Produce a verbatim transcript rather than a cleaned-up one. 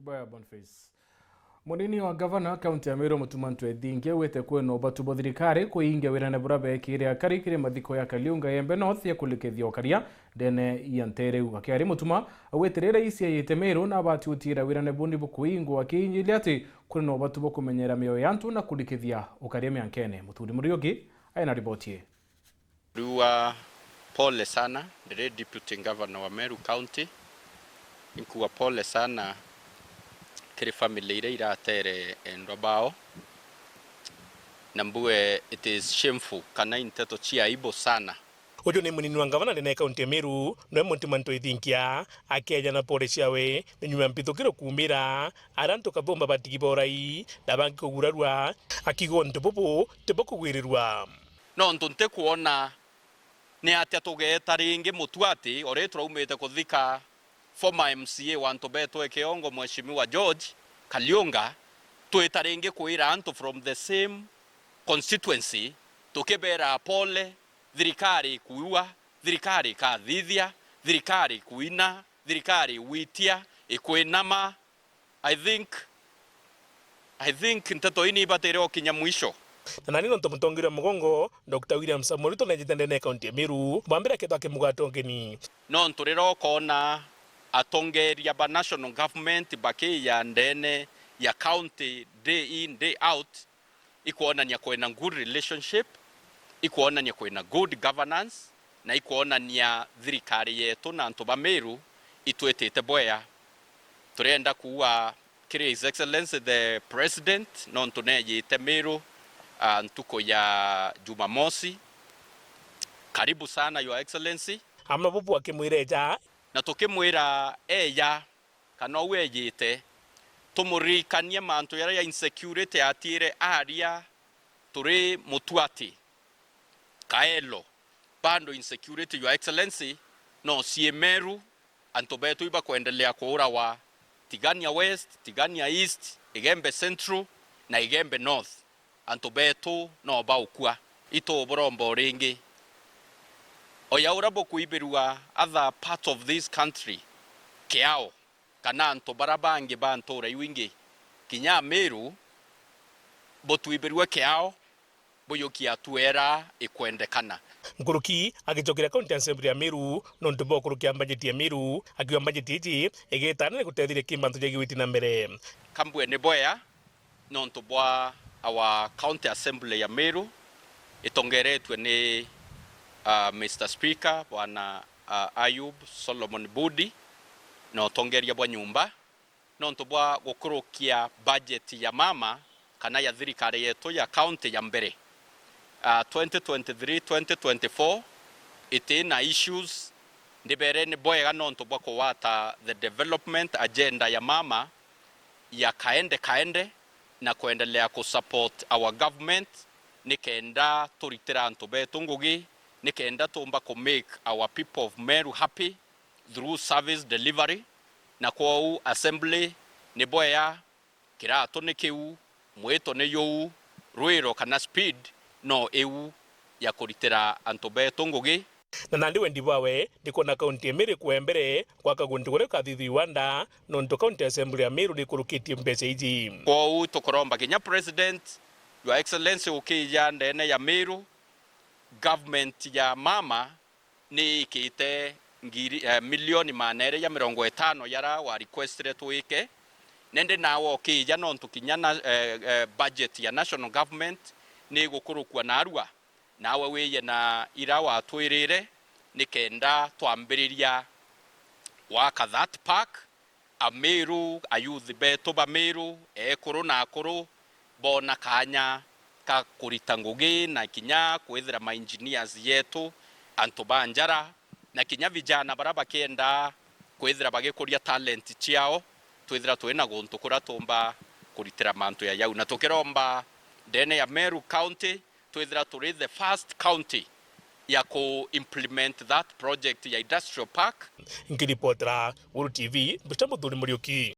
Baya Boniface. Munini wa gavana kaunti ya Meru Mutuma M'Ethingia augite kwina ubatu bwa thirikari kuingia wirane buria beekire akari kiri mathiko ya Kaliunga Igembe North ya kurikithia ukaria ndene ya nteere iu. Akiaria Mutuma augite riria iciayite Meru na abati utiira wirane buni bukuingwa, akiinyiria ati kuri na ubatu bwa kumenyera mioyo ya antu na kurikithia ukaria miankene. Muthuri Muriuki aina riboti ii. Riua pole sana, ndiri Deputy Governor wa Meru County. Inkuua pole sana kiri family iria iratere endwa bao. Na mbue it is shameful, kana i nteto cia aibu sana. Uju ni munini wa ngavana ndene ya kaunti ya Meru, noe Mutuma M'Ethingia, akeejana pole ciawe ni nyuma ya mbithukiro kuumira, aria antu kathumba batigi borai na bangi kugurarua, akiuga untu bubu ti bukugwirirua. Nontu ntikwona ni atia tugeeta ringi Mutwati, o riria turaumite kuthika former M C A wa antu beetu e Kiongo, Mheshimiwa George Kaliunga, twita ringi kwira antu from the same constituency, tukibeera pole, thirikari ikuua, thirikari ikathithia, thirikari ikuina, thirikari igwitia, ikwinama. I think, I think nteto ii ni ibatire ukinya mwisho. Na nani nontu mutongeria wa mugongo, Doctor William Samoei Ruto neejite ndene ya kaunti ya Meru, bwa mbere akethwa akimuga atongeni. Nontu riria ukoona atongeria ba national government bakiija ndene ya county day in, day out, ikwonania kwina good relationship, ikwonania kwina good governance, na ikwonania thirikari yetu na antu ba Meru itwitite bwea. Turienda kuuga kiri His Excellency the President, nontu neejite Meru, ah, ntuku ya Jumamosi. Karibu sana, Your Excellency. Amwe bubu akimwira eja. Na tukimwira eja, kana uu eejite, tumuririkanie mantu jaria ja insecurity atiire aria turi Mutwati, Kaelo, bado insecurity, Your Excellency, no cii Meru, antu beetu ibakwendelea kuurawa Tigania West, Tigania East, Igembe Central na Igembe North. Antu beetu no baukua, ituburomba o ringi. O ja uria bukwibirua other parts of this country kiao, kana antu baria bangi ba ntuura iu ingi, kinya Meru butwibirue kiao, bujukie atua iria ikwendekana. Nkuruki agicokeria County Assembly ya Meru nontu bwa ukurukia mbajeti ya Meru, akiuga mbajeti iji igeetana ni guteethiria ki mantu ja gigwiti na mbere. Kambue ni bwea nontu bwa our County Assembly ya Meru itongeretue ni, ah, Mister Speaker, Bwana, ah, Ayub Solomon Budi, na utongeria bwa nyumba, nontu bwa gukurukia budget ya mama kana ya thirikari yetu ya county ya mbere. Ah, twenty twenty-three, twenty twenty-four iti na issues, ndibere ni bwega nontu bwa kugwata the development agenda ya mama ya kaende kaende, na kuendelea ku support our government, nikenda turitira antu betu ngugi, nikenda tumba ku make our people of Meru happy through service delivery. Na kwou assembly ni bwea, kiratu ni kiu, mwito ni juu, rwiro kana speed no iu ya kuritira antu betu ngugi. Na nandi wendi bwawe ni kwona kaunti ya Meru ikua mbere gwaka guntu guria gukathithua iwanda, nontu County Assembly ya Meru ni ikurukitie mbeca iji. Kwou tukuromba kinya President, Your Excellency, ukija ndene ya Meru, government ya mama ni ikite ngiri, eh, milioni maana eri ja mirongo itano jara wa requestire twike. Nende nawe ukija, nontu kinya na, eh, eh, budget ya national government ni igukurukua narua, nawe wije na ira watwirire, nikenda twambiriria gwaka that park. Ameru, ayouth betu ba Meru, ekuru na akuru, boona kaanya ka kurita ngugi na kinya kwithira ma engineers yetu, antu ba njara, na kinya vijana baria bakienda kwithira bagikuria talent ciao, twithira twina guntu kuria tuumba kuritira mantu ya jau. Na tukiromba ndene ya Meru County, twithira turi the first county ya ku implement that project ya industrial park. Nkiripotera Guru T V, mbita Muthuri Muriuki.